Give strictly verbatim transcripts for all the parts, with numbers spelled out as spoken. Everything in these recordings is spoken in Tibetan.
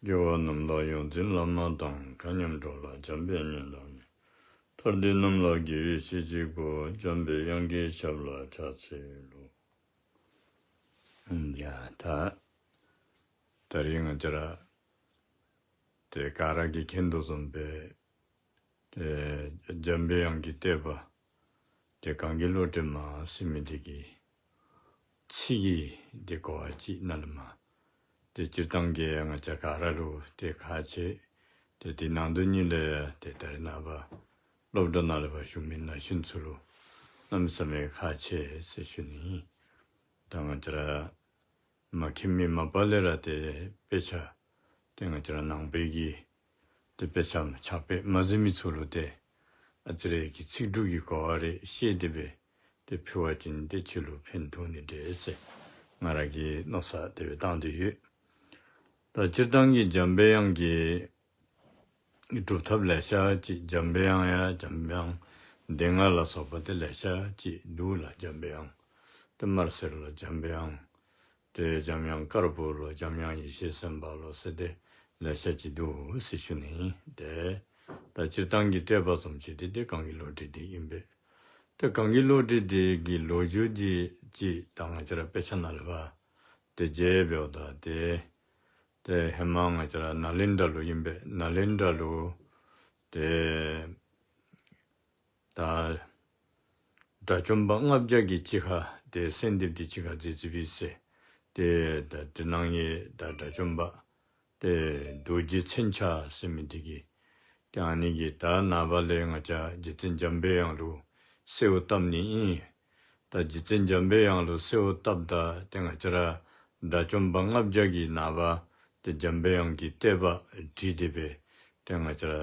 དགེ་བ་རྣམས་ལ་ཡོངས་འཛིན་བླ་མ་དང་། མཁའ་མཉམ་འགྲོ་ལ་འཇམ་དཔལ་བརྙེས་ལ་ནི། ཐར་འདོད་རྣམས་ལ་དགེ་བའི་བཤེས་གཅིག་པུ། འཇམ་པའི་དབྱངས་ཀྱི་ཞབས་ལ་ཕྱག་འཚལ་ལོ། ཡ་ད། ད་རིང་ང་བཅས་ར་དེ་ག་ར་གིས་མཁྱེན་དོ་བཟུམ་སྦེ་དེ་འཇམ་པའི་དབྱངས་ཀྱི་བསྟོད་པ་དེ་གངས་ཀྱི་བློ་གྲོས་མ་ཟེར་མི་དེ་གི་ཚིག་གི་དེ་གོ་བ་ཅིག་ནང་ལ་མ། དེ་སྤྱིར་བཏང་གི་ང་བཅས་ག་ར་ལུ་དེ་ཁག་ཆེ། དེ་དེ་ནང་དོན་ཉིད་ལས་དེ་ད་རེས་ནངས་པ་སློབ་གྲྭ་ནང་ལ་བཞུགས་མི་ན་གཞོན་ཚུ་ལུ་གནམ་མེད་ས་མེད་ཁག་ཆེ་ཟེར་ཞུ་ནི་ཨིན། ད་ང་བཅས་ར་མ་མཁྱེན་མི་མ་པ་ལས་ར་དེ་དཔེ་ཆ་དེ་ང་བཅས་ར་ནང་པའི་གི་དེ་དཔེ་ཆ་ཕྱག་དཔེ་མ་གཟིགས་མི་ཚུ་ལུ་དེ་ཨ་ཙི་རེ་གི་ཚིག་འབྲུ་གི་གོ་བ་རེ་ཤེས་ཏེ་སྦེ་དེ་ཕུལ་བ་ཅིན་དེ་ཁྱོད་ལུ་ཕན་ཐོགས་ནི་འདྲས་ཟེར་ང་ར་གིས་མནོ་བསམ་དེ་སྦེ་བཏང་དོ་ཡོད། ད་སྤྱིར་བཏང་གི་འཇམ་པའི་དབྱངས་ཀྱི་སྒྲུབ་ཐབས་ལེ་ཤ་ཅིག། འཇམ་པའི་དབྱངས་ཡ་འཇམ་དབྱངས་སྡེ་ལྔ་ལ་སོགས་པ་དེ་ལེ་ཤ་ཅིག་འདུག་ལགས། འཇམ་པའི་དབྱངས་དེ་དམར་སེར་ལོ། འཇམ་པའི་དབྱངས་དེ་འཇམ་དབྱངས་དཀར་པོ་ལོ། འཇམ་དབྱངས་ཡེ་ཤེས་སེམས་དཔའ་ལོ་ཟེར་དེ་ལེ་ཤ་ཅིག་འདུག་ཟེར་ཞུ་ནི་ཨིན། དེ་ད་སྤྱིར་བཏང་གི་བསྟོད་པ་བཟུམ་ཅིག་དེ་དེ་གངས་ཀྱི་བློ་གྲོས་དེ་ཨིན་པས། དེ་གངས་ཀྱི་བློ་གྲོས་དེ་གི་ལོ་རྒྱུས་དེ་ཅིག་ད་ང་བཅས་ར་དཔེ་ཆ་ནང་ལ་བ་དེ་མཇལ་བའི་འོ་ད་དེ་དེ་ཧེ་མ་ང་བཅས་ར་ནཱ་ལེནྡྲ་ལུ་ཨིན་པས། ནཱ་ལེནྡྲ་ལུ་དེ་ད་དགྲ་བཅོམ་པ་ལྔ་བརྒྱ་གི་སྤྱི་ཁ་དེ་གསོལ་འདེབས་དེ་སྤྱི་ཁ་མཛད་རྩིས་པའི་སྲས་དེ་ད་དེ་ནང་གི་ད་དགྲ་བཅོམ་པ་དེ་རྡོ་རྗེ་མཚོན་ཆ་ཟེར་མི་དེ་གིས་དེ་ཨ་ནི་གི་ད་ནངས་པ་ལས་ང་བཅས་རྗེ་བཙུན་འཇམ་པའི་དབྱངས་ལུ་གསོལཝ་བཏབ་ནི་ཨིན། ད་རྗེ་བཙུན་འཇམ་པའི་དབྱངས་ལུ་གསོལཝ་བཏབ་ད་དེ་ང་བཅས་ར་དགྲ་བཅོམ་པ་ལྔ་བརྒྱ་གིས་ནངས་པ་དེ་འཇམ་པའི་དབྱངས་ཀྱི་བསྟོད་པ་བྲིས་ཏེ་སྦེ་དེ་ང་བཅས་ར་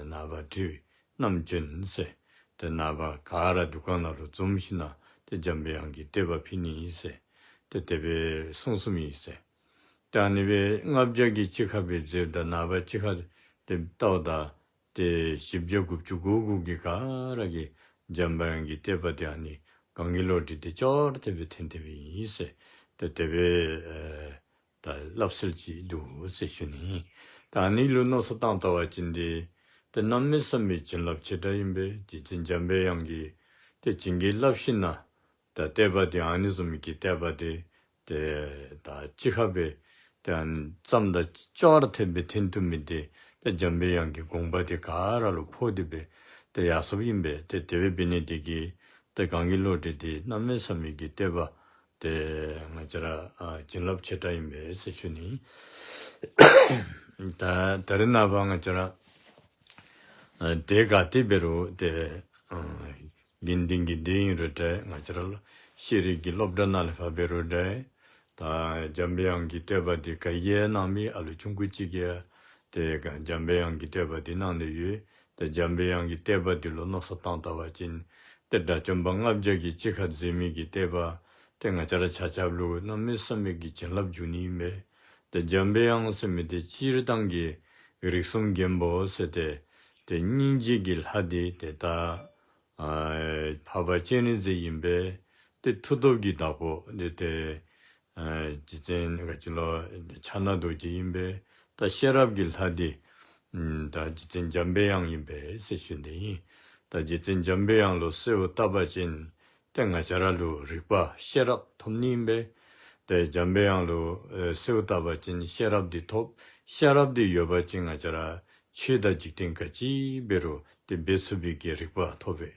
ནངས་པ་བྲིས་བསྣམས་བྱོན་ཟེར། དེ་ནངས་པ་ག་ར་འདུ་ཁང་ནང་ལུ་འཛོམས་ཞིནམ་ལས་དེ་འཇམ་པའི་དབྱངས་ཀྱི་བསྟོད་པ་ཕུལ་ནི་ཨིན་ཟེར། དེ་དེ་སྦེ་གསུངས་གསུངསམ་ཨིན་ཟེར། དེ་ཨ་ནི་སྦེ་ལྔ་བརྒྱ་གི་སྤྱི་ཁ་སྦེ་མཛདཔ་ད་ནངས་པ་སྤྱི་ཁ་དེ་བལྟཝ་ད་དེ་བཞི་བརྒྱ་དགུ་བཅུ་གོ་དགུ་གི་ག་ར་གིས་འཇམ་པའི་དབྱངས་ཀྱི་བསྟོད་པ་དེ་ཨ་ནི་གངས་ཀྱི་བློ་གྲོས་དེ་ཅོག་ར་འཐདཔ་སྦེ་འཐེན་འཐདཔ་ཨིན་ཟེར། དེ་དེ་སྦེ་ཨེ་ད་སླབ་སྲོལ་ཅིག་འདུག་ཟེར་ཞུ་ནི་ཨིན། ད་ཨ་ནི་ལུ་མནོ་བསམ་བཏང་ལྟ་བ་ཅིན་དེ་དེ་གནམ་མེད་ས་མེད་བྱིན་རླབས་ཆེ་དྲགས་ཨིན་པས། རྗེ་བཙུན་འཇམ་པའི་དབྱངས་ཀྱིས་དེ་བྱིན་གྱིས་བརླབས་ཞིནམ་ལས་ད་བསྟོད་པ་དེ་ཨ་ནི་བཟུམ་གྱི་བསྟོད་པ་དེ་དེ་ད་སྤྱི་ཁ་སྦེ་དེ་ཨ་ནི་བརྩམས་ད་ཅོག་ར་འཐདཔ་སྦེ་འཐེན་བཏུབ་མི་དེ་དེ་འཇམ་པའི་དབྱངས་ཀྱི་དགོངས་པ་དེ་ག་ར་ལུ་ཕོག་སྟེ་སྦེ་དེ་ཡར་སོངམ་ཨིན་པས། དེ་དེ་སྦེ་འབད་ནི་དེ་གིས་དེ་གངས་ཀྱི་བློ་གྲོས་དེ་གནམ་མེད་ས་མེད་ཀྱི་བསྟོད་པ་དེ་ང་བཅས་ར་ཨ་བྱིན་རླབས་ཆེ་དྲགས་ཨིན་པས་ཟེར་ཞུ་ནི། ད་ད་རེས་ནངས་པ་ང་བཅས་ར་ཨ་དེ་ག་དེ་འབད་རུང་དེ་ཨ་དགེ་འདུན་དགེ་འདུན་ཨིན་རུང་འདྲ། ང་བཅས་ར་ཤེས་རིག་གི་སློབ་གྲྭ་ནང་ལས་ཕར་འབད་རུང་འདྲ། ད་འཇམ་པའི་དབྱངས་ཀྱི་བསྟོད་པ་དེ་ག་གིས་གནང་མི་ཨ་ལུ་ཆུང་ཀུ་ཅིག་གིས་དེ་ག་འཇམ་པའི་དབྱངས་ཀྱི་བསྟོད་པ་དེ་གནང་ནི་ཡོད། དེ་འཇམ་པའི་དབྱངས་ཀྱི་བསྟོད་པ་དེ་ལུ་མནོ་བསམ་བཏང་ལྟ་བ་ཅིན་དེ་དགྲ་བཅོམ་པ་ལྔ་བརྒྱ་གིས་སྤྱི་ཁ་མཛད་མི་གི་བསྟོད་པ་དེ་ང་བཅས་ར་ཆ་ཁྱབ་ལུ་གནམ་མེད་ས་མེད་ཀྱི་བྱིན་རླབས་འཇུག་ནི་ཨིན་པས། དེ་འཇམ་པའི་དབྱངས་ཟེར་མི་དེ་སྤྱིར་བཏང་གི་རིགས་གསུམ་མགོན་པོ་ཟེར་ཏེ་དེ་སྙིང་རྗེ་གི་ལྷ་དེ་དེ་ད་ཨ་འཕགས་པ་སྤྱན་རས་གཟིགས་ཨིན་པས། དེ་མཐུ་སྟོབས་ཀྱི་བདག་པོ་དེ་དེ་ཨ་རྗེ་བཙུན་ག་ཅི་ལོ་ཕྱག་ན་རྡོ་རྗེ་ཨིན་པས། ད་ཤེས་རབ་ཀྱི་ལྷ་དེ་ཨམ་ད་རྗེ་བཙུན་འཇམ་པའི་དབྱངས་ཨིན་པས་ཟེར་ཞུ་ནི་ཨིན། ད་རྗེ་བཙུན་འཇམ་པའི་དབྱངས་ལུ་གསོལཝ་བཏབ་པ་ཅིན་དེ་ང་བཅས་ར་ལུ་རིག་པ་ཤེས་རབ་ཐོབ་ནི་ཨིན་པས། དེ་འཇམ་པའི་དབྱངས་ལུ་ཨེ་གསོལཝ་བཏབ་པ་ཅིན་ཤེས་རབ་དེ་ཐོབ། ཤེས་རབ་དེ་ཡོད་པ་ཅིན་ང་བཅས་ར་ཆོས་དང་འཇིག་རྟེན་ག་ཅི་འབད་རུང་དེ་འབད་ཚུགས་པའི་གི་རིག་པ་ཐོབ་པས།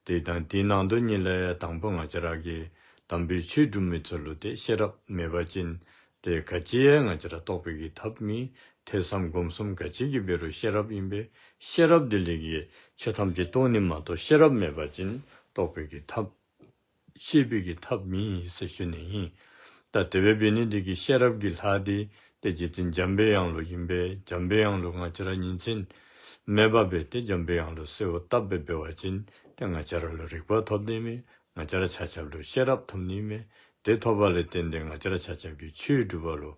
དེ་དང་དེའི་ནང་དོན་ཉིད་ལས་དང་པོ་ང་བཅས་ར་གིས་དམ་པའི་ཆོས་སྒྲུབ་མི་ཚུ་ལུ་དེ་ཤེས་རབ་མེད་པ་ཅིན་དེ་ག་ཅི་ཡང་ང་བཅས་ར་རྟོགས་པའི་གི་ཐབས་མེད། ཐོས་བསམ་སྒོམ་གསུམ་ག་ཅི་གིས་འབད་རུང་ཤེས་རབ་ཨིན་པས། ཤེས་རབ་དེ་ལས་ཀྱི་ཆོས་ཐམས་ཅད་རྟོགས་ནི་མ་གཏོགས་ཤེས་རབ་མེད་པ་ཅིན་རྟོགས་པའི་གི་ཐབས་ཤེས་པའི་གི་ཐབས་མེད་ཟེར་ཞུ་ནི་ཨིན། ད་དེ་སྦེ་འབད་ནི་དེ་གིས་ཤེས་རབ་ཀྱི་ལྷ་དེ་དེ་རྗེ་བཙུན་འཇམ་པའི་དབྱངས་ལུ་ཨིན་པས། འཇམ་པའི་དབྱངས་ལུ་ང་བཅས་ར་ཉིན་མཚན་མེད་པར་སྦེ་དེ་འཇམ་པའི་དབྱངས་ལུ་གསོལཝ་བཏབ་སྦེ་འབད་བ་ཅིན་དེ་ང་བཅས་ར་ལུ་རིག་པ་ཐོབ་ནི་མས། ང་བཅས་ར་ཆ་ཁྱབ་ལུ་ཤེས་རབ་ཐོབ་ནི་མས། དེ་ཐོབ་པ་ལས་བརྟེན་ཏེ་ང་བཅས་ར་ཆ་ཁྱབ་ཀྱིས་ཆོས་སྒྲུབ་པ་ལུ་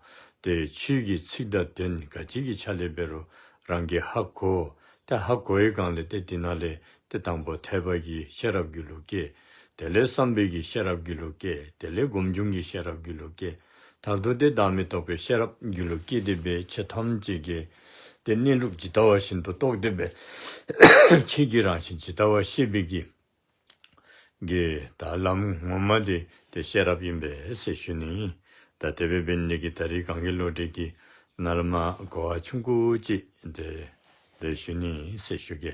དེ་ཆོས་ཀྱི་ཚིག་དང་དོན་ག་ཅི་གི་ཆ་ལས་འབད་རུང་རང་གིས་ཧ་གོ། དེ་ཧ་གོ་བའི་སྒང་ལས་དེ་དེ་ནང་ལས་དེ་དང་པོ་ཐོས་པ་གི་ཤེས་རབ་རྒྱུད་ལུ་སྐྱེ། དེ་ལས་བསམ་པའི་གི་ཤེས་རབ་རྒྱུད་ལུ་སྐྱེ། དེ་ལས་སྒོམ་བྱུང་གི་ཤེས་རབ་རྒྱུད་ལུ་སྐྱེ། མཐར་ཐུག་དེ་བདག་མེད་རྟོགས་པའི་ཤེས་རབ་རྒྱུད་ལ་སྐྱེས་ཏེ་བས་ཆོས་ཐམས་ཅད་ཀྱི་དེ་གནས་ལུགས་ཇི་ལྟ་བ་བཞིན་དུ་རྟོགས་ཏེ་བས་ཆོས་ཀྱི་རང་བཞིན་ཇི་ལྟ་བ་ཤེས་པའི་གི་གི་ད་ལམ་ངོ་མ་དེ་དེ་ཤེས་རབ་ཡིན་པས་ཟེར་ཞུ་ནི། ད་དེ་བས་འབད་ནི་གི་ད་རེས་གངས་ཀྱི་བློ་གྲོས་ཀྱི་ནར་མ་གོ་བ་ཆུང་ཀུ་ཅིག་དེ་དེ་ཞུ་ནི་ཟེར་ཞུ་གེ།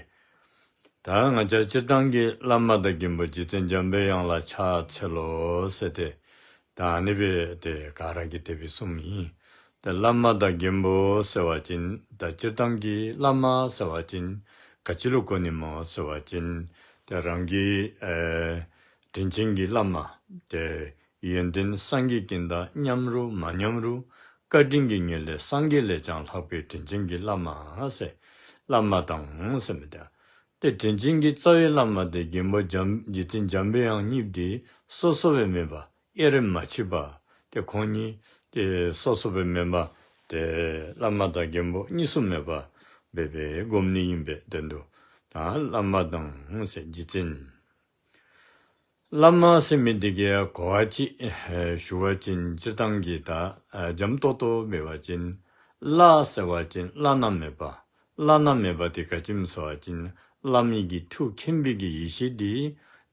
ད་ང་བཅས་སྤྱིར་བཏང་གི་བླ་མ་དང་མགོན་པོ་རྗེ་བཙུན་འཇམ་པའི་དབྱངས་ལ་ཕྱག་འཚལ་ལོ་ཟེར་ཏེ། ད་ཨ་ནི་སྦེ་དེ་ག་ར་གིས་དེ་སྦེ་གསུངམ་ཨིན། ད་བླ་མ་དང་མགོན་པོ་ཟེར་བ་ཅིན་ད་སྤྱིར་བཏང་གི་བླ་མ་ཟེར་བ་ཅིན་ག་ཅི་ལུ་གོ་ནི་སྨོ་ཟེར་བ་ཅིན་ད་རང་གི་ཨེ་དྲིན་ཅན་གྱི་བླ་མ་དེ་ཡོན་ཏན་སངས་རྒྱས་ཀྱི་དང་མཉམ་རུང་མ་མཉམ་རུང་བཀའ་དྲིན་གྱི་ངོས་ལས་སངས་རྒྱས་ལས་ཀྱང་ལྷག་པའི་དྲིན་ཅན་གྱི་བླ་མ་ཟེར། བླ་མ་དང་ཟེར་མི་དེ། དེ་དྲིན་ཅན་གྱི་རྩ་བའི་བླ་མ་དེ་མགོན་པོ་འཇམ་རྗེ་བཙུན་འཇམ་པའི་དབྱངས་གཉིས་དེ་སོ་སོ་སྦེ་མེན་པར་དབྱེར་མ་མཆིས་པ། དེ་ཁོང་གཉིས་དེ་སོ་སོ་སྦེ་མེན་པར་དེ་བླ་མ་དང་མགོན་པོ་གཉིས་སུ་མེད་པ་སྦེ་སྦེ་སྒོམ་ནི་ཨིན་པས། དོན་དུ་ད་བླ་མ་དང་ཟེར་རྗེ་བཙུན། བླ་མ་ཟེར་མི་འདི་གི་གོ་བ་ཅིག་ཞུ་བ་ཅིན་སྤྱིར་བཏང་གི་ད་འཇམ་ཏོག་ཏོ་འབད་བ་ཅིན་བླ་ཟེར་བ་ཅིན་བླ་ན་མེད་པ། བླ་ན་མེད་པ་དེ་ག་ཅི་སྨོ་ཟེར་བ་ཅིན་བླ་མའི་གི་ཐུགས་མཁྱེན་པའི་གི་ཡེ་ཤེས་དེ་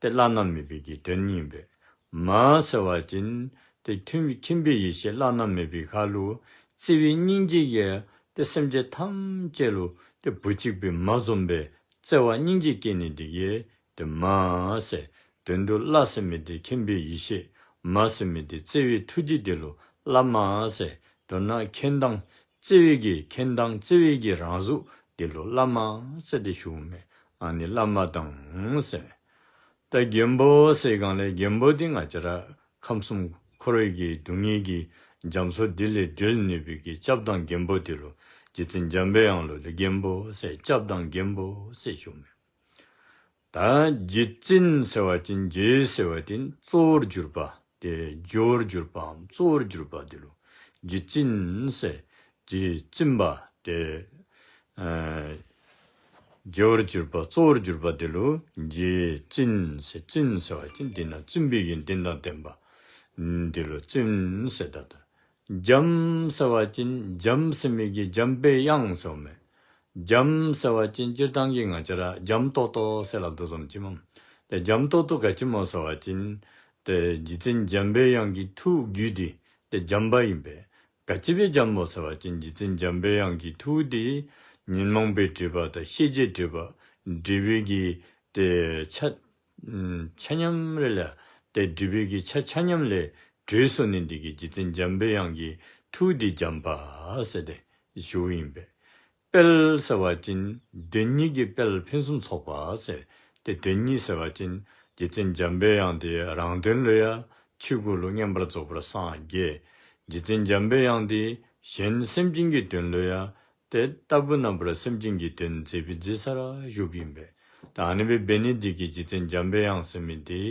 དེ་བླ་ན་མེད་པའི་གི་དོན་ཨིན་པས། མ་ཟེར་བ་ཅིན་དེ་ཐུགས་མཁྱེན་པའི་ཡེ་ཤེས་བླ་ན་མེད་པའི་ཁ་ལུ་བརྩེ་བའི་སྙིང་རྗེ་གིས་དེ་སེམས་ཅན་ཐམས་ཅད་ལུ་དེ་བུ་གཅིག་པའི་མ་བཟུམ་སྦེ་བརྩེ་བ་སྙིང་རྗེ་སྐྱེ་ནི་འདི་གིས་དེ་མ་ཟེར། དོན་དུ་བླ་ཟེར་མི་དེ་མཁྱེན་པའི་ཡེ་ཤེས། མ་ཟེར་མི་དེ་བརྩེ་བའི་ཐུགས་རྗེ་དེ་ལུ་བླ་མ་ཟེར། མདོར་ན་མཁྱེན་དང་བརྩེ་བའི་གི་མཁྱེན་དང་བརྩེ་བའི་གི་རང་གཟུགས་དེ་ལུ་བླ་མ་ཟེར་ཏེ་ཞུཝ་མས། ཨ་ནི་བླ་མ་དང་ཟེར། ད་མགོན་པོ་ཟེར་གང་ལས་མགོན་པོ་དེ་ང་བཅས་ར་ཁམས་གསུམ་འཁོར་བའི་གི་སྡུག་བསྔལ་གྱི་རྒྱ་མཚོ་འདི་ལས་སྒྲོལ་ནུས་པའི་གི་སྐྱབས་དང་མགོན་པོ་དེ་ལུ་རྗེ་བཙུན་འཇམ་པའི་དབྱངས་ལུ་ལས་མགོན་པོ་ཟེར་སྐྱབས་དང་མགོན་པོ་ཟེར་ཞུཝ་མས། ད་རྗེ་བཙུན་ཟེར་བ་ཅིན་རྗེ་ཟེར་བ་ཅིན་གཙོ་བོར་གྱུར་པ་དེ་མགྱོགས་པར་གྱུར་པའམ་གཙོ་བོར་གྱུར་པ་དེ་ལུ་རྗེ་བཙུན་ཟེར། རྗེ་བཙུན་པ་དེ་ཨ་མགྱོགས་པར་གྱུར་པ་གཙོ་བོར་གྱུར་པ་དེ་ལུ་རྗེ་བཙུན་ཟེར། བཙུན་ཟེར་བ་ཅིན་དེ་ན་བཙུན་པའི་ཡོན་ཏན་དང་ལྡན་པ་དེ་ལུ་བཙུན་ཟེར། ད་ལྟ་འཇམ་ཟེར་བ་ཅིན་འཇམ་ཟེར་མི་གི་འཇམ་པའི་དབྱངས་ཟེརཝ་མས། འཇམ་ཟེར་བ་ཅིན་སྤྱིར་བཏང་གི་ང་བཅས་ར་འཇམ་ཏོག་ཏོ་ཟེར་སླབ་དོ་བཟུམ་ཅིག་སྨོ། དེ་འཇམ་ཏོག་ཏོ་ག་ཅི་སྨོ་ཟེར་བ་ཅིན་དེ་རྗེ་བཙུན་འཇམ་པའི་དབྱངས་ཀྱི་ཐུགས་རྒྱུད་དེ་དེ་འཇམ་པ་ཨིན་པས། ག་ཅི་སྦེ་འཇམ་སྨོ་ཟེར་བ་ཅིན་རྗེ་བཙུན་འཇམ་པའི་དབྱངས་ཀྱི་ཐུགས་དེ་ཉོན་མོངས་པའི་སྒྲིབ་པ་དང་ཤེས་བྱའི་སྒྲིབ་པ་སྒྲིབ་པའི་གི་དེ་ཆ་ཆ་མཉམ་རེ་ལས་དེ་སྒྲིབ་པའི་གི་ཆ་ཆ་མཉམ་ལས་གྲོལ་སོང་ནི་འདི་གིས་རྗེ་བཙུན་འཇམ་པའི་དབྱངས་ཀྱི་ཐུགས་འདི་འཇམ་པ་ཟེར་ཏེ་ཞུཝ་ཨིན་པས། དཔལ་ཟེར་བ་ཅིན་དོན་གཉིས་ཀྱི་དཔལ་ཕུན་སུམ་ཚོགས་པ་ཟེར། དེ་དོན་གཉིས་ཟེར་བ་ཅིན་རྗེ་བཙུན་འཇམ་པའི་དབྱངས་དེ་རང་དོན་ལུ་ཡང་ཆོས་སྐུ་ལུ་མངོན་པར་རྫོགས་པར་སངས་རྒྱས། རྗེ་བཙུན་འཇམ་པའི་དབྱངས་དེ་གཞན་སེམས་ཅན་གྱི་དོན་ལུ་ཡང་དེ་ལྟ་བུ་རྣམ་པར་སེམས་ཅན་གྱི་དོན་མཛད་པའི་མཛད་ས་ར་བཞུགསཔ་ཨིན་པས། ད་ཨ་ནི་སྦེ་འབད་ནི་འདི་གིས་རྗེ་བཙུན་འཇམ་པའི་དབྱངས་ཟེར་མི་འདི་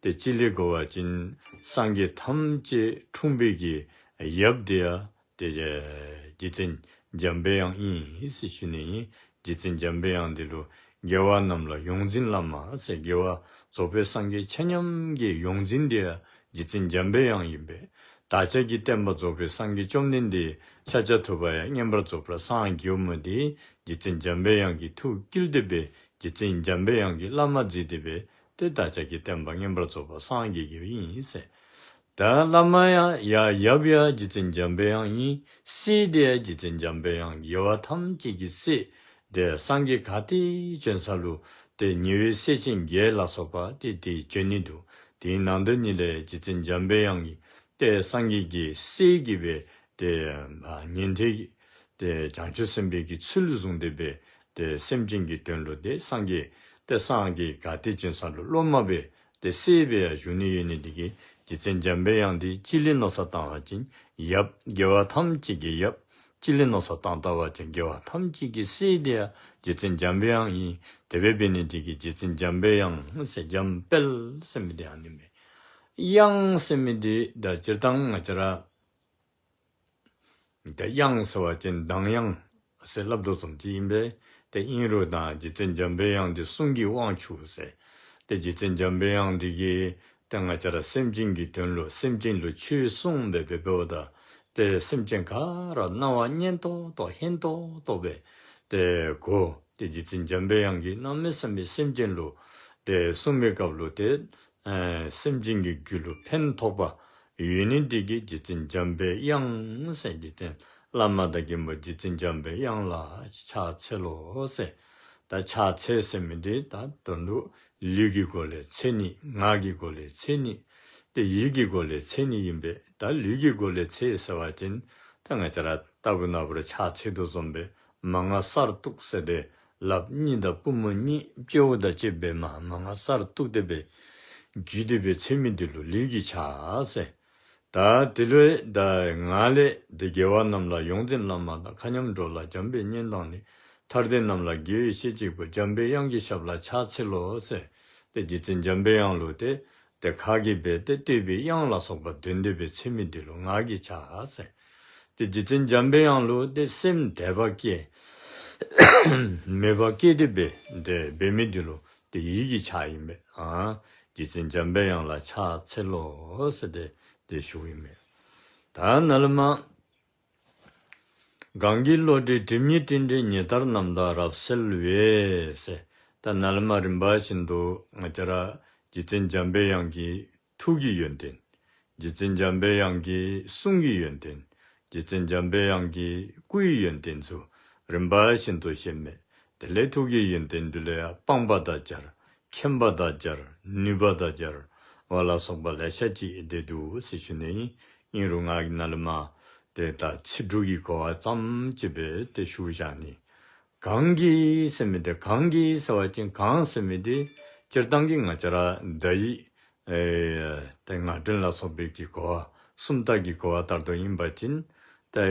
དེ་སྤྱི་ལས་གོ་བ་ཅིན་སངས་རྒྱས་ཐམས་ཅད་འཁྲུངས་པའི་གི་ཡབ་དེ་ཡང་དེ་རྗེ་བཙུན་འཇམ་པའི་དབྱངས་ཨིན་ཟེར་ཞུ་ནི་ཨིན། རྗེ་བཙུན་འཇམ་པའི་དབྱངས་འདི་ལུ་རྒྱལ་བ་རྣམས་ལ་ཡོངས་འཛིན་བླ་མ་ཟེར། རྒྱལ་བ་རྫོགས་པའི་སངས་རྒྱས་ཆ་མཉམ་གྱི་ཡོངས་འཛིན་དེ་ཡང་རྗེ་བཙུན་འཇམ་པའི་དབྱངས་ཨིན་པས། བདག་ཅག་གི་བསྟན་པ་རྫོགས་པའི་སངས་རྒྱས་བཅོམ་ལྡན་འདས་ཤཱཀྱ་ཐུབ་པ་ཡང་མངོན་པར་རྫོགས་པར་སངས་རྒྱས་མི་དེ་རྗེ་བཙུན་འཇམ་པའི་དབྱངས་ཀྱི་ཐུགས་བསྐྱེད་དེ་སྦེ་རྗེ་བཙུན་འཇམ་པའི་དབྱངས་ཀྱི་བླ་མ་མཛད་དེ་སྦེ་དེ་བདག་ཅག་གི་བསྟན་པ་མངོན་པར་རྫོགས་པར་སངས་རྒྱས་ཀྱི་ཨིན་ཟེར། ད་བླ་མ་ཡང་ཡ་ཡབ་ཡང་རྗེ་བཙུན་འཇམ་པའི་དབྱངས་ཨིན། སྲས་དེ་ཡང་རྗེ་བཙུན་འཇམ་པའི་དབྱངས། རྒྱལ་བ་ཐམས་ཅད་ཀྱི་སྲས་དེ་སངས་རྒྱས་ག་ཏེ་བྱོན་ས་ལུ་དེ་ཉེ་བའི་སྲས་ཆེན་བརྒྱད་ལ་སོགས་པ་དེ་དེ་བྱོན་ནི་འདུག། དེའི་ནང་དོན་ཉིད་ལས་རྗེ་བཙུན་འཇམ་པའི་དབྱངས་ཀྱིས་དེ་སངས་རྒྱས་ཀྱི་སྲས་ཀྱི་སྦེ་དེ་ཉན་ཐོས་ཀྱི་དེ་བྱང་ཆུབ་སེམས་དཔའི་གི་ཚུལ་བཟུང་སྟེ་སྦེ་དེ་སེམས་ཅན་གྱི་དོན་ལུ་དེ་སངས་རྒྱས་དེ་སངས་རྒྱས་ག་ཏེ་བྱོན་ས་ལུ་སློབ་མ་སྦེ་དེ་སྲས་སྦེ་ཡང་བཞུགས་ནི་ཡོད་ནི་འདི་གིས་རྗེ་བཙུན་འཇམ་པའི་དབྱངས་དེ་སྤྱི་ལས་མནོ་བསམ་བཏང་བ་ཅིན་ཡབ་རྒྱལ་བ་ཐམས་ཅད་ཀྱི་ཡབ། སྤྱི་ལས་མནོ་བསམ་བཏང་བ་ཅིན་རྒྱལ་བ་ཐམས་ཅད་ཀྱི་སྲས་དེ་ཡང་རྗེ་བཙུན་འཇམ་པའི་དབྱངས་ཨིན། དེ་སྦེ་འབད་ནི་འདི་གིས་རྗེ་བཙུན་འཇམ་པའི་དབྱངས་ཟེར་འཇམ་དཔལ་ཟེར་མི་དེ་ཨ་ནི་མས། དབྱངས་ཟེར་མི་དེ་ད་སྤྱིར་བཏང་ང་བཅས་ར་ད་དབྱངས་ཟེར་བ་ཅིན་གདངས་དབྱངས་ཟེར་སླབ་དོ་བཟུམ་ཅིག་ཨིན་པས། དེ་ཨིན་རུང་ད་རྗེ་བཙུན་འཇམ་པའི་དབྱངས་དེ་གསུང་གི་དབང་ཕྱུག་ཟེར། དེ་རྗེ་བཙུན་འཇམ་པའི་དབྱངས་དེ་གིས་ ཏེ་ང་བཅས་ར་སེམས་ཅན་གྱི་དོན་ལུ་སེམས་ཅན་ལུ་ཆོས་གསུངས་སྦེ་འབདཝ་ད་ཏེ་སེམས་ཅན་ག་ར་སྣང་བ་སྙན་ཏོག་ཏོ་ཧན་ཏོག་ཏོ་སྦེ་ཏེ་གོ། ཏེ་རྗེ་བཙུན་འཇམ་པའི་དབྱངས་ཀྱིས་གནམ་མེད་ས་མེད་སེམས་ཅན་ལུ་ཏེ་གསུངས་པའི་སྐབས་ལུ་ཏེ་ཨེ་སེམས་ཅན་གྱི་རྒྱུད་ལུ་ཕན་ཐོགས་པ་ཡོད་ནི་འདི་གིས་རྗེ་བཙུན་འཇམ་པའི་དབྱངས་ཟེར། རྗེ་བཙུན་བླ་མ་དང་མགོན་པོ་རྗེ་བཙུན་འཇམ་པའི་དབྱངས་ལ་ཕྱག་འཚལ་ལོ་ཟེར། ད་ཕྱག་འཚལ་ཟེར་མི་འདི་ད་དོན་དུ་ལུས་ཀྱི་སྒོ་ལས་འཚལ་ནི། ངག་གི་སྒོ་ལས་འཚལ་ནི། ཏེ་ཡིད་ཀྱི་སྒོ་ལས་འཚལ་ནི་ཨིན་པས། ད་ལུས་ཀྱི་སྒོ་ལས་འཚལ་ཟེར་བ་ཅིན་ད་ང་བཅས་ར་ལྟ་བུ་ན་བུར་ཕྱག་འཚལ་དོ་བཟུམ་སྦེ་མ་ང་སར་གཏུགས་ཟེར་ཏེ་ལགཔ་གཉིས་དང་པུས་མོ་གཉིས་སྤྱི་བོ་དང་བཅས་པའི་མ་མ་ང་སར་གཏུགས་ཏེ་སྦེ་རྒྱུད་དེ་སྦེ་འཚལ་མི་འདི་ལུ་ལུས་ཀྱི་ཕྱག་ཟེར། ད་དེ་ལུ་ད་ང་ལས་ཏེ་རྒྱལ་བ་རྣམས་ལ་ཡོངས་འཛིན་བླ་མ་དང་། མཁའ་མཉམ་འགྲོ་ལ་འཇམ་པའི་སྙན་དང་ནི། ཐར་འདོད་རྣམས་ལ་དགེ་བའི་བཤེས་གཅིག་པུ། འཇམ་པའི་དབྱངས་ཀྱི་ཞབས་ལ་ཕྱག་འཚལ་ལོ་ཟེར། ཏེ་རྗེ་བཙུན་འཇམ་པའི་དབྱངས་ལུ་ཏེ་ཏེ་ཁ་གིས་སྦེ་ཏེ་བསྟོད་པའི་དབྱངས་ལ་སོགས་པ་འདོན་ཏེ་སྦེ་འཚལ་མི་འདི་ལུ་ངག་གི་ཕྱག་ཟེར། ཏེ་རྗེ་བཙུན་འཇམ་པའི་དབྱངས་ལུ་ཏེ་སེམས་དད་པ་སྐྱེ་མོས་པ་སྐྱེ་སྟེ་སྦེ་ཏེ་འབད་མི་འདི་ལུ་ཏེ་ཡིད་ཀྱི་ཕྱག་ཨིན་པས། ཨ་རྗེ་བཙུན་འཇམ་པའི་དབྱངས་ལ་ཕྱག་འཚལ་ལོ་ཟེར་ཏེ་ཏེ་ཞུཝ་ཨིན་པས། ད་ན་ལས་མར་གང་གི་བློ་གྲོས་སྒྲིབ་གཉིས་སྤྲིན་བྲལ། ཉི་ལྟར་རྣམ་དག་རབ་གསལ་བས་ཟེར། ད་ན་ལས་མར་རིམ་པ་བཞིན་དུ་ང་བཅས་ར་རྗེ་བཙུན་འཇམ་པའི་དབྱངས་ཀྱི་ཐུགས་ཀྱི་ཡོན་ཏན། རྗེ་བཙུན་འཇམ་པའི་དབྱངས་ཀྱི་གསུང་གི་ཡོན་ཏན། རྗེ་བཙུན་འཇམ་པའི་དབྱངས་ཀྱི་སྐུའི་ཡོན་ཏན་ཚུ་རིམ་པ་བཞིན་དུ་བཤད་མས། དེ་ལས་ཐུགས་ཀྱི་ཡོན་ཏན་འདི་ལུ་ཡང་སྤངས་པ་དང་སྦྱར། མཁྱེན་པ་དང་སྦྱར། ནུས་པ་དང་སྦྱར་བ་ལ་སོགས་པ་ལེ་ཤ་ཅིག་འདི་འདུག་ཟེར་ཞུ་ནི་ཨིན། ཨིན་རུང་ང་གིས་ན་ལས་མར་ཏེ་ད་ཚིག་འབྲུ་གི་གོ་བ་ཙམ་ཅིག་སྦེ་ཏེ་ཞུ་བཞག་ནི། གང་གིས་ཟེར་མི་འདི་གང་གིས་ཟེར་བ་ཅིན་གང་ཟེར་མི་འདི་སྤྱིར་བཏང་གི་ང་བཅས་ར་བརྡ་ཡིག་ཨེ་ཏེ་ངག་འདོན་ལ་སོགས་པའི་གི་གོ་བ་སུམ་རྟགས་ཀྱི་གོ་བ་ལྟར་དུ་ཨིན་པ་ཅིན་ཏེ་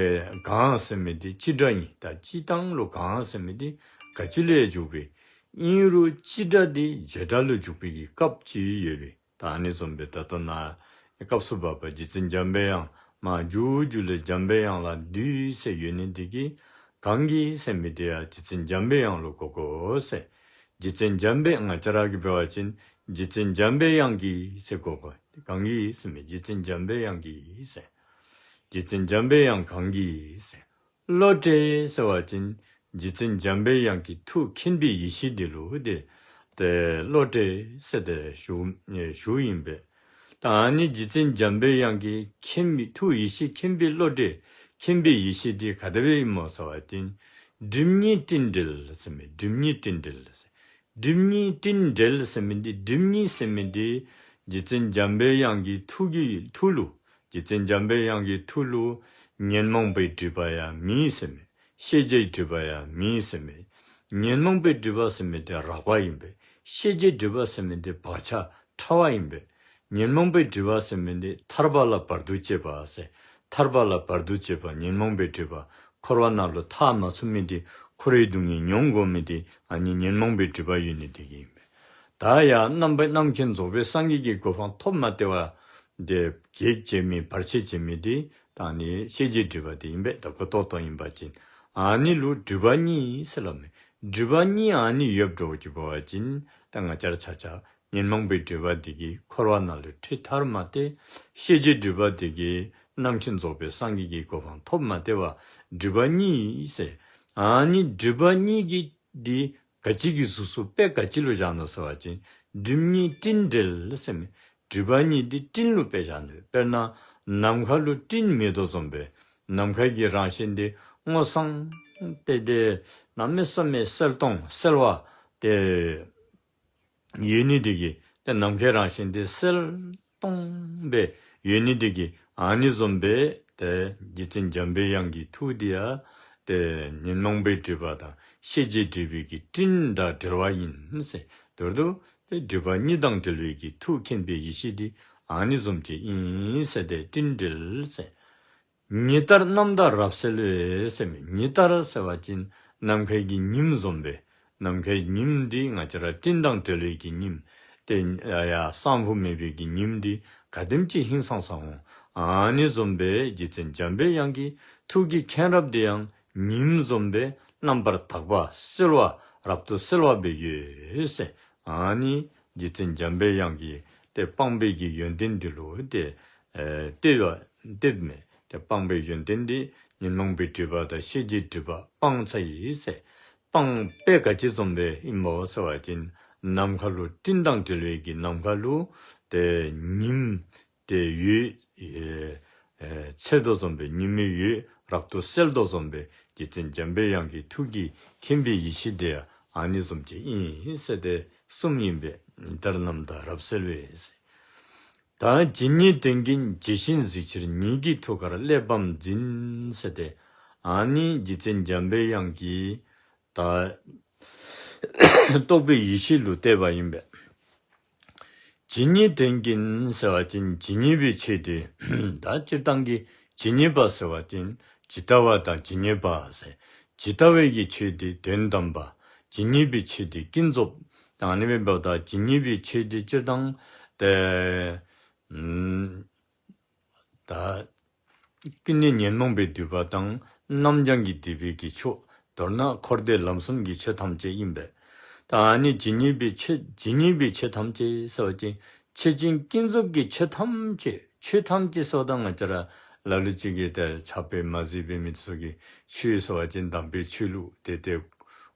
གང་ཟེར་མི་འདི་སྤྱི་སྒྲ་ཨིན། ད་སྤྱིར་བཏང་ལུ་གང་ཟེར་མི་འདི་ག་ཅི་ལུ་ཡང་འཇུག་པས། ཨིན་རུང་སྤྱི་སྒྲ་འདི་བྱེད་སྒྲ་ལུ་འཇུག་པའི་གི་སྐབས་ཅིག་ཡོད་པས། ད་ཨ་ནི་བཟུམ་སྦེ་ད་ལྟོ་ན་སྐབས་སུ་བབ་པ་རྗེ་བཙུན་འཇམ་པའི་དབྱངས་མར་མཇུག་མཇུག་ལས་འཇམ་པའི་དབྱངས་ལ་འདུད་ཟེར་ཡོད་ནི་འདི་གིས་གང་གིས་ཟེར་མི་འདི་ཡང་རྗེ་བཙུན་འཇམ་པའི་དབྱངས་ལུ་གོ་དགོ་ཟེར། རྗེ་བཙུན་འཇམ་པའི་ང་བཅས་ར་གིས་འབད་བ་ཅིན་རྗེ་བཙུན་འཇམ་པའི་དབྱངས་ཀྱིས་ཟེར་གོ་དགོ། གང་གིས་ཟེར་མི་རྗེ་བཙུན་འཇམ་པའི་དབྱངས་ཀྱིས་ཟེར། རྗེ་བཙུན་འཇམ་པའི་དབྱངས་གང་གིས་ཟེར། བློ་གྲོས་ཟེར་བ་ཅིན་རྗེ་བཙུན་འཇམ་པའི་དབྱངས་ཀྱི་ཐུགས་མཁྱེན་པའི་ཡེ་ཤེས་འདི་ལུ་ཏེ་ཏེ་བློ་གྲོས་ཟེར་ཏེ་ཞུ་ཞུཝ་ཨིན་པས། ད་ཨ་ནི་རྗེ་བཙུན་འཇམ་པའི་དབྱངས་ཀྱི་མཁྱེན་པའི་ཐུགས་ཡེ་ཤེས་མཁྱེན་པའི་བློ་གྲོས་མཁྱེན་པའི་ཡེ་ཤེས་འདི་ག་དེ་སྦེ་ཨིན་མོ་ཟེར་བ་ཅིན་སྒྲིབ་གཉིས་སྤྲིན་བྲལ་ཟེར་མི་སྒྲིབ་གཉིས་སྤྲིན་བྲལ་ཟེར། སྒྲིབ་གཉིས་སྤྲིན་བྲལ་ཟེར་མི་འདི་སྒྲིབ་གཉིས་ཟེར་མི་འདི་རྗེ་བཙུན་འཇམ་པའི་དབྱངས་ཀྱི་ཐུགས་ཀྱི་ཐུགས་ལུ་རྗེ་བཙུན་འཇམ་པའི་དབྱངས་ཀྱི་ཐུགས་ལུ་ཉོན་མོངས་པའི་སྒྲིབ་པ་ཡང་མེད་ཟེར་མི། ཤེས་བྱའི་སྒྲིབ་པ་ཡང་མེད་ཟེར་མི། ཉོན་མོངས་པའི་སྒྲིབ་པ་ཟེར་མི་འདི་རགས་པ་ཨིན་པས། ཤེས་བྱའི་སྒྲིབ་པ་ཟེར་མི་འདི་བག་ཆགས་ཕྲ་བ་ཨིན་པས། ཉོན་མོངས་པའི་སྒྲིབ་པ་ཟེར་མི་འདི་ཐར་པ་ལ་བར་དུ་གཅོད་པ་ཟེར། ཐར་པ་ལ་བར་དུ་གཅོད་པ་ཉོན་མོངས་པའི་སྒྲིབ་པ། འཁོར་བ་ནང་ལུ་ཐར་མ་ཚུགས་མི་འདི་འཁོར་བའི་སྡུག་བསྔལ་མྱོང་དགོ་མི་འདི་ཨ་ནི་ཉོན་མོངས་པའི་སྒྲིབ་པ་ཡོད་ནི་འདི་གིས་ཨིན་པས། ད་ཡང་རྣམ་པ་རྣམ་མཁྱེན་རྫོགས་པའི་སངས་རྒྱས་ཀྱི་གོ་འཕང་ཐོབ་མ་སྟེར་བ་འདི་གེགས་བྱེད་མི་བར་ཆད་བྱེད་མི་འདི་ད་ཨ་ནི་ཤེས་བྱའི་སྒྲིབ་པ་འདི་ཨིན་པས། ད་གོ་རྟོགས་རྟོགས་ཨིན་པ་ཅིན་ཨ་ནི་ལུ་སྒྲིབ་པ་གཉིས་ཟེར་སླབ་མས། སྒྲིབ་པ་གཉིས་ཨ་ནི་ཡོདཔ་འགྱོ་ཅི་འབད་བ་ཅིན་ད་ང་བཅས་ར་ཆ་ཁྱབ་ཉོན་མོངས་པའི་སྒྲིབ་པ་འདི་གིས་འཁོར་བ་ནང་ལུ་འཁྲིད་ཐར་མ་སྟེར། ཤེས་བྱའི་སྒྲིབ་པ་འདི་གིས་རྣམ་མཁྱེན་རྫོགས་པའི་སངས་རྒྱས་ཀྱི་གོ་འཕང་ཐོབ་མ་སྟེར་བ་སྒྲིབ་པ་གཉིས་ཟེར། ཨ་ནི་སྒྲིབ་པ་གཉིས་ཀྱི་འདི་ག་ཅི་གི་གཟུགས་སུ་དཔེ་ག་ཅི་ལུ་བཞག་ནུག་ཟེར་བ་ཅིན་སྒྲིབ་གཉིས་སྤྲིན་བྲལ་ཟེར་མི། སྒྲིབ་པ་གཉིས་འདི་སྤྲིན་ལུ་དཔེ་བཞག་ནུག་དཔེར་ན་ནམ་མཁའ་ལུ་སྤྲིན་མེད་དོ་བཟུམ་སྦེ་ནམ་མཁའ་གི་རང་བཞིན་འདི་སྔོ་སངས་ཏེ་ཏེ་གནམ་མེད་ས་མེད་གསལ་སྟོང་གསལ་བ་ཏེ་ཡོད་ནི་འདི་གིས་ཏེ་ནམ་མཁའི་རང་བཞིན་འདི་གསལ་སྟོང་སྦེ་ཡོད་ནི་འདི་གིས་ཨ་ནི་བཟུམ་སྦེ་ཏེ་རྗེ་བཙུན་འཇམ་པའི་དབྱངས་ཀྱི་ཐུགས་འདི་ཡང་ཏེ་ཉོན་མོངས་པའི་སྒྲིབ་པ་དང་ཤེས་བྱའི་སྒྲིབ་པའི་གི་སྤྲིན་དང་བྲལ་བ་ཨིན་ཟེར། མདོར་དུ་ཏེ་སྒྲིབ་པ་གཉིས་དང་བྲལ་བའི་གི་ཐུགས་མཁྱེན་པའི་ཡེ་ཤེས་འདི་ཨ་ནི་བཟུམ་ཅིག་ཨིན་ཟེར་ཏེ་སྤྲིན་བྲལ་ཟེར། ཉི་ལྟར་རྣམ་དག་རབ་གསལ་བས་ཟེར་མི། ཉི་ལྟར་ཟེར་བ་ཅིན་ནམ་མཁའི་གི་ཉིམ་བཟུམ་སྦེ། ནམ་མཁའི་ཉིམ་འདི་ང་བཅས་ར་སྤྲིན་དང་བྲལ་བའི་གི་ཉིམ། ཏེ་ཡ་ཡ་སང་ཕོད་མེད་པའི་གི་ཉིམ་འདི་ག་དེམ་ཅིག་ཧིང་སངས་སངས་འོང་། ཨ་ནི་བཟུམ་སྦེ་རྗེ་བཙུན་འཇམ་པའི་དབྱངས་ཀྱི་ཐུགས་ཀྱི་མཁྱེན་རབ་འདི་ཡང་ཉིམ་བཟུམ་སྦེ་རྣམ་པར་དག་པ་གསལ་བ་རབ་ཏུ་གསལ་བ་སྦེ་ཡོད་ཟེར། ཨ་ནི་རྗེ་བཙུན་འཇམ་པའི་དབྱངས་ཀྱི་ དེ་སྤངས་པའི་གི་ཡོན་ཏན་འདི་ལུ་དེ་ཨེ་ལྟོས་པ་ལྟོས་མེད། དེ་སྤངས་པའི་ཡོན་ཏན་འདི་ཉོན་མོངས་པའི་སྒྲིབ་པ་དང་ཤེས་བྱའི་སྒྲིབ་པ་སྤངས་ཚར་ཡི་ཟེར། སྤངས་པས་ག་ཅི་བཟུམ་སྦེ་ཨིན་པའོ་ཟེར་བ་ཅིན་ནམ་མཁའ་ལུ་སྤྲིན་དང་བྲལ་བའི་གི་ནམ་མཁའ་ལུ་དེ་ཉིམ་དེ་འོད་ཨེ་ཨེ་འཚེར་དོ་བཟུམ་སྦེ་ཉི་མའི་འོད་རབ་ཏུ་གསལ་དོ་བཟུམ་སྦེ་རྗེ་བཙུན་འཇམ་པའི་དབྱངས་ཀྱི་ཐུགས་ཀྱི་མཁྱེན་པའི་ཡེ་ཤེས་དེ་ཨ་ནི་བཟུམ་ཅིག་ཨིན་ཟེར་ཏེ་གསུངམ་ཨིན་པས། ཉི་ལྟར་རྣམ་དག་རབ་གསལ་བས་ཟེར། ད་ཇི་སྙེད་དོན་ཀུན་ཇི་བཞིན་གཟིགས་ཕྱིར། ཉིད་ཀྱི་ཐུགས་ཀར་གླེགས་བམ་འཛིན་ཟེར་ཏེ་ཨ་ནི་རྗེ་བཙུན་འཇམ་པའི་དབྱངས་ཀྱིས་ད་རྟོགས་པའི་ཡེ་ཤེས་ལུ་བལྟས་པ་ཨིན་པས། ཇི་སྙེད་དོན་ཀུན་ཟེར་བ་ཅིན་ཇི་སྙེད་པའི་ཆོས་དེ་ད་སྤྱིར་བཏང་གི་ཇི་སྙེད་པ་ཟེར་བ་ཅིན་ཇི་ལྟ་བ་དང་ཇི་སྙེད་པ་ཟེར། ཇི་ལྟ་བའི་གི་ཆོས་དེ་དོན་དམ་པ། ཇི་སྙེད་པའི་ཆོས་དེ་ཀུན་རྫོབ། ཨ་ནི་སྦེ་འབདཝ་ད་ཇི་སྙེད་པའི་ཆོས་དེ་སྤྱིར་བཏང་དེ་ཨམ་ད་ཀུན་ནས་ཉོན་མོངས་པའི་སྒྲིབ་པ་དང་རྣམ་བྱང་གི་སྒྲིབ་པའི་གི་ཕྱོགས། མདོར་ན་འཁོར་འདས་ལམ་གསུམ་གྱི་ཆོས་ཐམས་ཅད་ཨིན་པས། ད་ཨ་ནི་ཇི་སྙེད་པའི་ཆོས་ཇི་སྙེད་པའི་ཆོས་ཐམས་ཅད་ཟེར་བ་ཅིན་ཆོས་ཅན་ཀུན་རྫོབ་ཀྱི་ཆོས་ཐམས་ཅད། ཆོས་ཐམས་ཅད་ཟེརཝ་ད་ང་བཅས་ར་ལ་ལུ་ཅིག་གིས་ཏེ་ཆགས་པས་མ་གཟིར་བའི་མི་ཚུ་གིས་ཆོས་ཟེར་བ་ཅིན་དམ་པའི་ཆོས་ལུགས་དེ་དེ་